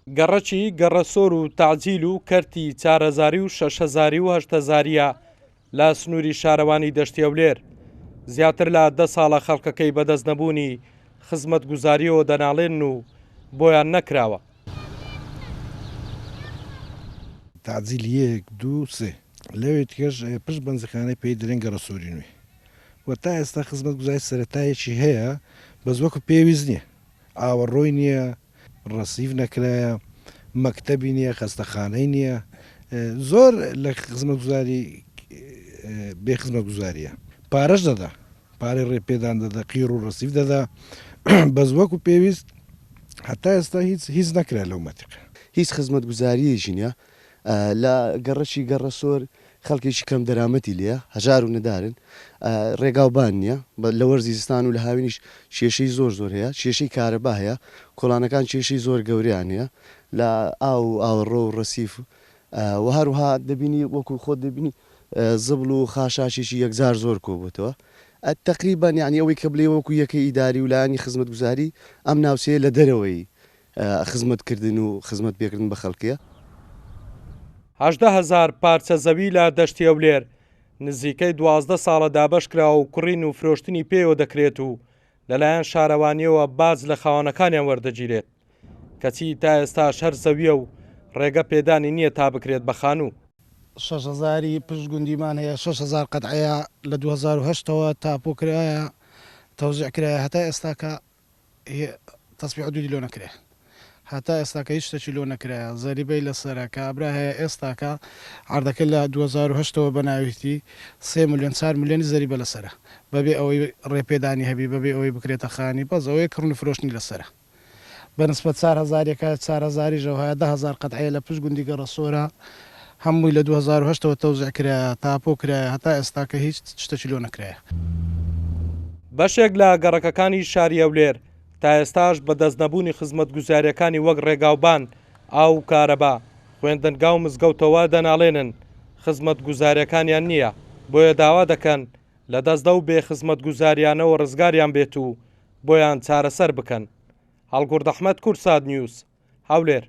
گەڕەکی گەڕەسۆر و تەعجیل و کەرتی چارهەزاری و شەشهەزاری و هەشتهەزارییە لە سنووری شارەوانی دەشتی هەولێر، زیاتر لە دە ساڵە خەڵکەکەی بەدەست نەبوونی خزمەتگوزارییەوە دەناڵێنن و بۆیان نەکراوە. تەعجیل یەک، دوو، سێ. لەوێ تکەش پشت بەنزیخانەی پێی دەلێن گەڕەسۆری نوێ و تا ئێستا خزمەتگوزاری سەرەتایەکی هەیە بەس وەکو پێویست نیە. ئاوەڕۆی نیە، ڕەسیف نەکرایە، مەکتەبی نیە، خەستەخانەی نیە، زۆر لە خزمەتگوزاری بێ خزمەتگوزاریە. پارەش دەدا، پارەی ڕێ پێدان دەدا، قیڕ و ڕەسیف دەدا، بەس وەکو پێویست هەتا ئێستا هیچ هیچ نەکرا لەو مەتیقە. هیچ خزمەتگوزاریەکی نیە، لە گەڕەکی گەڕەسۆر خەڵکێکی کەم دەرامەتی لێیە، هەژار و نەدارن، ڕێگاو بان نییە، لە وەرزی زستان و لە هاوینیش کێشەی زۆر زۆر هەیە، کێشەی کارەبا هەیە، کۆڵانەکان کێشەی زۆر گەورەیان هەیە لە ئاو و ئاوەڕۆ و ڕەسیف و هەروەها دەبینی وەکو خۆت دەبینی زبڵ و خاشاکێکی یەکجار زۆر کۆبۆتەوە تەقریبەن یانی ئەوەی کە بلێ وەکو یەکەی ئیداری و لایەنی خزمەتگوزاری ئەم ناوچەیە لە دەرەوەی خزمەت کردن و خزمەت پێکردن بە خەڵکیە. 18 هەزار پارچە زەوی لە دەشتی هەولێر نزیکەی 12 ساڵە دابەشکراوە و کڕین و فرۆشتنی پێوە دەکرێت و لەلایەن شارەوانییەوە باج لە خاوەنەکانیان وەردەگیرێت، کەچی تا ئێستاش هەر زەوییە و ڕێگە پێدانی نییە تا بکرێت بە خانوو. شەش هەزاری پشت گوندیمان هەیە، 6000 قەتعەیە لە 2008 ەوە تاپۆ کرایە تەوزیع کرایە هەتا ئێستاکە تەسبیح حدودی لۆ نەکرێ هەتا ئێستاکە هیچ شتەکی لۆ نەکرایە زەریبەی لەسەرە کابرا هەیە ئێستاکە عەردەکە لە 2008 ەوە بەناویتی سێ ملیۆن چار ملیۆنی زەریبە لەسەرە بەبێ ئەوەی ڕێپێدانی هەبی بەبێ ئەوەی بکرێتە خانی بەس ئەوەیە کڕن و فرۆشتنی لەسەرە بە نسبەت چار هەزاریەکە چار هەزاریش ئەو هەیە 10,000 قەتعەیە لە پشت گوندی گەڕەسۆرە هەمووی لە 2008 ەوە تەوزیع کرایە تاپۆ کرایە هەتا ئێستاکە هیچ شتەکی لۆ نەکرایە. بەشێک لە گەڕەکەکانی شاری هەولێر تا ئێستاش بە دەست نەبوونی خزمەتگوزارییەکانی وەک ڕێگاوبان، ئاو و کارەبا، خوێندنگا و مزگەوتەوە دەناڵێنن، خزمەتگوزارییەکانیان نییە، بۆیە داوا دەکەن لە دەست ئەو بێ خزمەتگوزارییانەوە ڕزگاریان بێت و بۆیان چارەسەر بکەن. هەڵگورد ئەحمەد، کوردسات نیوز، هەولێر.